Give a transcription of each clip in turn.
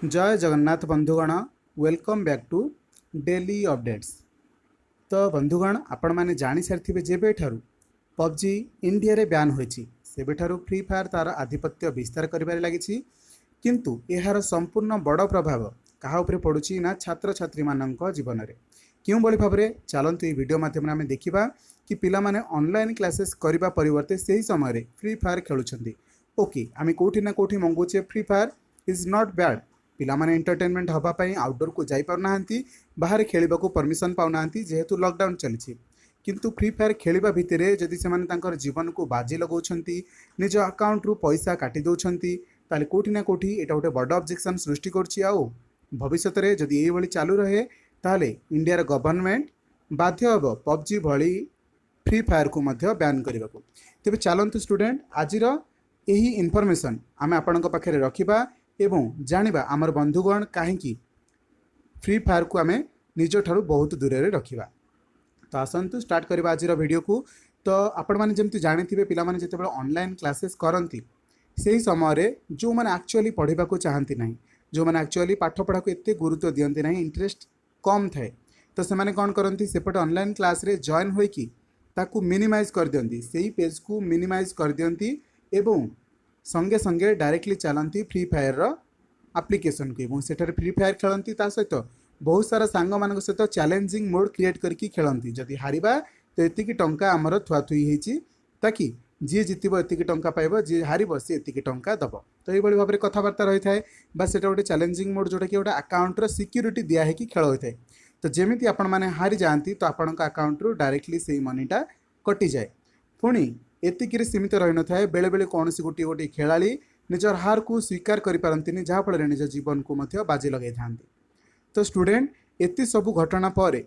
ଜୟ ଜଗନ୍ନାଥ ବନ୍ଧୁଗଣ, welcome back to Daily Updates। ତ ବନ୍ଧୁଗଣ, ଆପଣମାନେ ଜାଣିସାରିଥିବେ, ଯେବେଠାରୁ ପବଜି ଇଣ୍ଡିଆରେ ବ୍ୟାନ୍ ହୋଇଛି, ସେବେଠାରୁ ଫ୍ରି ଫାୟାର ତା'ର ଆଧିପତ୍ୟ ବିସ୍ତାର କରିବାରେ ଲାଗିଛି। କିନ୍ତୁ ଏହାର ସମ୍ପୂର୍ଣ୍ଣ ବଡ଼ ପ୍ରଭାବ କାହା ଉପରେ ପଡ଼ୁଛି ନା ଛାତ୍ରଛାତ୍ରୀମାନଙ୍କ ଜୀବନରେ। କେଉଁଭଳି ଭାବରେ, ଚାଲନ୍ତୁ ଏହି ଭିଡ଼ିଓ ମାଧ୍ୟମରେ ଆମେ ଦେଖିବା କି ପିଲାମାନେ ଅନଲାଇନ୍ କ୍ଲାସେସ୍ କରିବା ପରିବର୍ତ୍ତେ ସେହି ସମୟରେ ଫ୍ରି ଫାୟାର ଖେଳୁଛନ୍ତି। ଓକେ, ଆମେ କେଉଁଠି ନା କେଉଁଠି ମଙ୍ଗୁଛେ, Free Fire is not bad। ପିଲାମାନେ ଏଣ୍ଟରଟେନମେଣ୍ଟ ହେବା ପାଇଁ ଆଉଟଡୋରକୁ ଯାଇପାରୁନାହାନ୍ତି, ବାହାରେ ଖେଳିବାକୁ ପରମିସନ୍ ପାଉନାହାନ୍ତି, ଯେହେତୁ ଲକଡାଉନ୍ ଚାଲିଛି। କିନ୍ତୁ ଫ୍ରି ଫାୟାର ଖେଳିବା ଭିତରେ ଯଦି ସେମାନେ ତାଙ୍କର ଜୀବନକୁ ବାଜି ଲଗାଉଛନ୍ତି, ନିଜ ଆକାଉଣ୍ଟରୁ ପଇସା କାଟି ଦେଉଛନ୍ତି, ତାହେଲେ କେଉଁଠି ନା କେଉଁଠି ଏଇଟା ଗୋଟେ ବଡ଼ ଅବଜେକ୍ସନ୍ ସୃଷ୍ଟି କରୁଛି। ଆଉ ଭବିଷ୍ୟତରେ ଯଦି ଏଇଭଳି ଚାଲୁ ରହେ, ତାହେଲେ ଇଣ୍ଡିଆର ଗଭର୍ଣ୍ଣମେଣ୍ଟ ବାଧ୍ୟ ହେବ ପବଜି ଭଳି ଫ୍ରି ଫାୟାରକୁ ମଧ୍ୟ ବ୍ୟାନ୍ କରିବାକୁ। ତେବେ ଚାଲନ୍ତୁ ଷ୍ଟୁଡେଣ୍ଟ, ଆଜିର ଏହି ଇନଫର୍ମେସନ୍ ଆମେ ଆପଣଙ୍କ ପାଖରେ ରଖିବା ଏବଂ ଜାଣିବା ଆମର ବନ୍ଧୁଗଣ, କାହିଁକି ଫ୍ରି ଫାୟାରକୁ ଆମେ ନିଜଠାରୁ ବହୁତ ଦୂରରେ ରଖିବା। ତ ଆସନ୍ତୁ ଷ୍ଟାର୍ଟ କରିବା ଆଜିର ଭିଡ଼ିଓକୁ। ତ ଆପଣମାନେ ଯେମିତି ଜାଣିଥିବେ, ପିଲାମାନେ ଯେତେବେଳେ ଅନଲାଇନ୍ କ୍ଲାସେସ୍ କରନ୍ତି, ସେହି ସମୟରେ ଯେଉଁମାନେ ଆକ୍ଚୁଆଲି ପଢ଼ିବାକୁ ଚାହାନ୍ତି ନାହିଁ, ଯେଉଁମାନେ ଆକ୍ଚୁଆଲି ପାଠପଢ଼ାକୁ ଏତେ ଗୁରୁତ୍ୱ ଦିଅନ୍ତି ନାହିଁ, ଇଣ୍ଟରେଷ୍ଟ କମ୍ ଥାଏ, ତ ସେମାନେ କ'ଣ କରନ୍ତି? ସେପଟେ ଅନଲାଇନ୍ କ୍ଲାସ୍ରେ ଜଏନ୍ ହୋଇକି ତାକୁ ମିନିମାଇଜ୍ କରିଦିଅନ୍ତି, ସେଇ ପେଜ୍କୁ ମିନିମାଇଜ୍ କରିଦିଅନ୍ତି ଏବଂ ସଙ୍ଗେ ସଙ୍ଗେ ଡାଇରେକ୍ଟଲି ଚାଲନ୍ତି ଫ୍ରି ଫାୟାରର ଆପ୍ଲିକେସନକୁ ଏବଂ ସେଠାରେ ଫ୍ରି ଫାୟାର ଖେଳନ୍ତି। ତା ସହିତ ବହୁତ ସାରା ସାଙ୍ଗମାନଙ୍କ ସହିତ ଚ୍ୟାଲେଞ୍ଜିଂ ମୋଡ଼୍ କ୍ରିଏଟ୍ କରିକି ଖେଳନ୍ତି। ଯଦି ହାରିବା ତ ଏତିକି ଟଙ୍କା ଆମର ଥୁଆଥୁଇ ହେଇଛି, ତାକି ଯିଏ ଜିତିବ ଏତିକି ଟଙ୍କା ପାଇବ, ଯିଏ ହାରିବ ସିଏ ଏତିକି ଟଙ୍କା ଦେବ। ତ ଏଇଭଳି ଭାବରେ କଥାବାର୍ତ୍ତା ରହିଥାଏ ବା ସେଇଟା ଗୋଟେ ଚ୍ୟାଲେଞ୍ଜିଂ ମୋଡ଼୍, ଯେଉଁଟାକି ଗୋଟେ ଆକାଉଣ୍ଟର ସିକ୍ୟୁରିଟି ଦିଆ ହେଇକି ଖେଳ ହୋଇଥାଏ। ତ ଯେମିତି ଆପଣମାନେ ହାରିଯାଆନ୍ତି, ତ ଆପଣଙ୍କ ଆକାଉଣ୍ଟରୁ ଡାଇରେକ୍ଟଲି ସେଇ ମନିଟା କଟିଯାଏ। ପୁଣି ଏତିକିରେ ସୀମିତ ରହିନଥାଏ। ବେଳେବେଳେ କୌଣସି ଗୋଟିଏ ଗୋଟିଏ ଖେଳାଳି ନିଜର ହାରକୁ ସ୍ୱୀକାର କରିପାରନ୍ତିନି, ଯାହାଫଳରେ ନିଜ ଜୀବନକୁ ମଧ୍ୟ ବାଜି ଲଗାଇଥାନ୍ତି। ତ ଷ୍ଟୁଡେଣ୍ଟ, ଏତେ ସବୁ ଘଟଣା ପରେ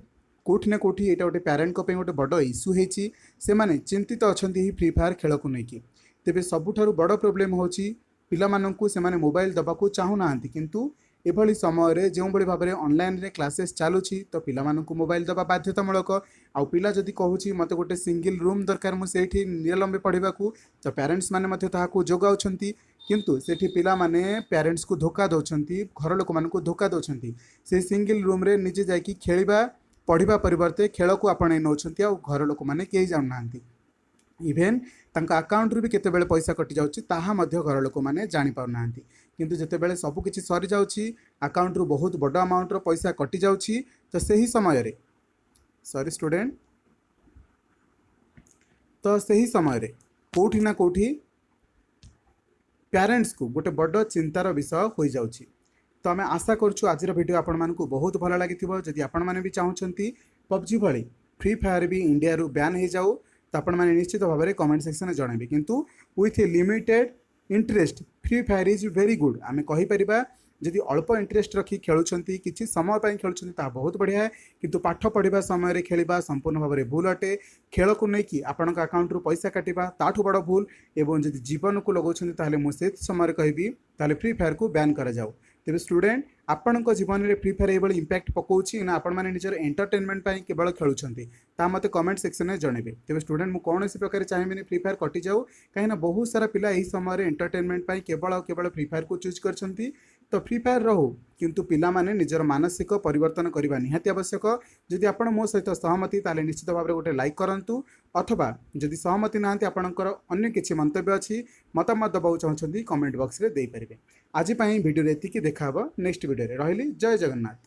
କେଉଁଠି ନା କେଉଁଠି ଏଇଟା ଗୋଟେ ପ୍ୟାରେଣ୍ଟଙ୍କ ପାଇଁ ଗୋଟେ ବଡ଼ ଇସ୍ୟୁ ହେଇଛି। ସେମାନେ ଚିନ୍ତିତ ଅଛନ୍ତି ଏହି ଫ୍ରି ଫାୟାର ଖେଳକୁ ନେଇକି। ତେବେ ସବୁଠାରୁ ବଡ଼ ପ୍ରୋବ୍ଲେମ୍ ହେଉଛି, ପିଲାମାନଙ୍କୁ ସେମାନେ ମୋବାଇଲ ଦେବାକୁ ଚାହୁଁନାହାନ୍ତି, କିନ୍ତୁ ଏଭଳି ସମୟରେ ଯେଉଁଭଳି ଭାବରେ ଅନଲାଇନରେ କ୍ଲାସେସ୍ ଚାଲୁଛି, ତ ପିଲାମାନଙ୍କୁ ମୋବାଇଲ ଦେବା ବାଧ୍ୟତାମୂଳକ। ଆଉ ପିଲା ଯଦି କହୁଛି, ମୋତେ ଗୋଟେ ସିଙ୍ଗିଲ୍ ରୁମ୍ ଦରକାର, ମୁଁ ସେଇଠି ନିରଲମ୍ବେ ପଢ଼ିବାକୁ, ତ ପ୍ୟାରେଣ୍ଟସ୍ ମାନେ ମଧ୍ୟ ତାହାକୁ ଯୋଗାଉଛନ୍ତି। କିନ୍ତୁ ସେଠି ପିଲାମାନେ ପ୍ୟାରେଣ୍ଟସ୍କୁ ଧୋକା ଦେଉଛନ୍ତି, ଘର ଲୋକମାନଙ୍କୁ ଧୋକା ଦେଉଛନ୍ତି। ସେ ସିଙ୍ଗିଲ୍ ରୁମ୍ରେ ନିଜେ ଯାଇକି ଖେଳିବା, ପଢ଼ିବା ପରିବର୍ତ୍ତେ ଖେଳକୁ ଆପଣେଇ ନେଉଛନ୍ତି ଆଉ ଘର ଲୋକମାନେ କେହି ଜାଣୁନାହାନ୍ତି। ଇଭେନ୍ ତାଙ୍କ ଆକାଉଣ୍ଟରୁ ବି କେତେବେଳେ ପଇସା କଟିଯାଉଛି, ତାହା ମଧ୍ୟ ଘର ଲୋକମାନେ ଜାଣିପାରୁନାହାନ୍ତି। କିନ୍ତୁ ଯେତେବେଳେ ସବୁକିଛି ସରିଯାଉଛି, ଆକାଉଣ୍ଟରୁ ବହୁତ ବଡ଼ ଆମାଉଣ୍ଟର ପଇସା କଟିଯାଉଛି, ତ ସେହି ସମୟରେ, ସରି ଷ୍ଟୁଡେଣ୍ଟ, ତ ସେହି ସମୟରେ କେଉଁଠି ନା କେଉଁଠି ପ୍ୟାରେଣ୍ଟସ୍କୁ ଗୋଟେ ବଡ଼ ଚିନ୍ତାର ବିଷୟ ହୋଇଯାଉଛି। ତ ଆମେ ଆଶା କରୁଛୁ ଆଜିର ଭିଡ଼ିଓ ଆପଣମାନଙ୍କୁ ବହୁତ ଭଲ ଲାଗିଥିବ। ଯଦି ଆପଣମାନେ ବି ଚାହୁଁଛନ୍ତି ପବଜି ଭଳି ଫ୍ରି ଫାୟାର ବି ଇଣ୍ଡିଆରୁ ବ୍ୟାନ୍ ହେଇଯାଉ, ତ ଆପଣମାନେ ନିଶ୍ଚିତ ଭାବରେ କମେଣ୍ଟ ସେକ୍ସନରେ ଜଣାଇବେ। କିନ୍ତୁ with a limited interest, Free Fire is very good ଆମେ କହିପାରିବା। ଯଦି ଅଳ୍ପ ଇଣ୍ଟରେଷ୍ଟ ରଖି ଖେଳୁଛନ୍ତି, କିଛି ସମୟ ପାଇଁ ଖେଳୁଛନ୍ତି, ତାହା ବହୁତ ବଢ଼ିଆ। କିନ୍ତୁ ପାଠ ପଢ଼ିବା ସମୟରେ ଖେଳିବା ସମ୍ପୂର୍ଣ୍ଣ ଭାବରେ ଭୁଲ ଅଟେ। ଖେଳକୁ ନେଇକି ଆପଣଙ୍କ ଆକାଉଣ୍ଟରୁ ପଇସା କାଟିବା ତାଠୁ ବଡ଼ ଭୁଲ। ଏବଂ ଯଦି ଜୀବନକୁ ଲଗାଉଛନ୍ତି, ତାହେଲେ ମୁଁ ସେ ସମୟରେ କହିବି, ତାହେଲେ ଫ୍ରି ଫାୟାରକୁ ବ୍ୟାନ୍ କରାଯାଉ। ତେବେ ଷ୍ଟୁଡେଣ୍ଟ, ଆପଣଙ୍କ ଜୀବନରେ ଫ୍ରି ଫାୟାର ଏଇଭଳି ଇମ୍ପାକ୍ଟ ପକାଉଛି ନା ଆପଣମାନେ ନିଜର ଏଣ୍ଟରଟେନମେଣ୍ଟ ପାଇଁ କେବଳ ଖେଳୁଛନ୍ତି, ତାହା ମୋତେ କମେଣ୍ଟ ସେକ୍ସନରେ ଜଣାଇବେ। ତେବେ ଷ୍ଟୁଡେଣ୍ଟ, ମୁଁ କୌଣସି ପ୍ରକାର ଚାହିଁବିନି ଫ୍ରି ଫାୟାର କଟିଯାଉ, କାହିଁକିନା ବହୁତ ସାରା ପିଲା ଏହି ସମୟରେ ଏଣ୍ଟରଟେନମେଣ୍ଟ ପାଇଁ କେବଳ ଆଉ କେବଳ ଫ୍ରି ଫାୟାରକୁ ଚୁଜ୍ କରିଛନ୍ତି। ତ ଫ୍ରି ଫାୟାର ରହୁ, କିନ୍ତୁ ପିଲାମାନେ ନିଜର ମାନସିକ ପରିବର୍ତ୍ତନ କରିବା ନିହାତି ଆବଶ୍ୟକ। ଯଦି ଆପଣ ମୋ ସହିତ ସହମତି, ତାହେଲେ ନିଶ୍ଚିତ ଭାବରେ ଗୋଟେ ଲାଇକ୍ କରନ୍ତୁ, ଅଥବା ଯଦି ସହମତି ନାହାନ୍ତି, ଆପଣଙ୍କର ଅନ୍ୟ କିଛି ମନ୍ତବ୍ୟ ଅଛି, ମତାମତ ଦେବାକୁ ଚାହୁଁଛନ୍ତି, କମେଣ୍ଟ ବକ୍ସରେ ଦେଇପାରିବେ। ଆଜି ପାଇଁ ଭିଡ଼ିଓରେ ଏତିକି। ଦେଖା ହେବ ନେକ୍ସଟ ଭିଡ଼ିଓରେ। ରହିଲି, ଜୟ ଜଗନ୍ନାଥ।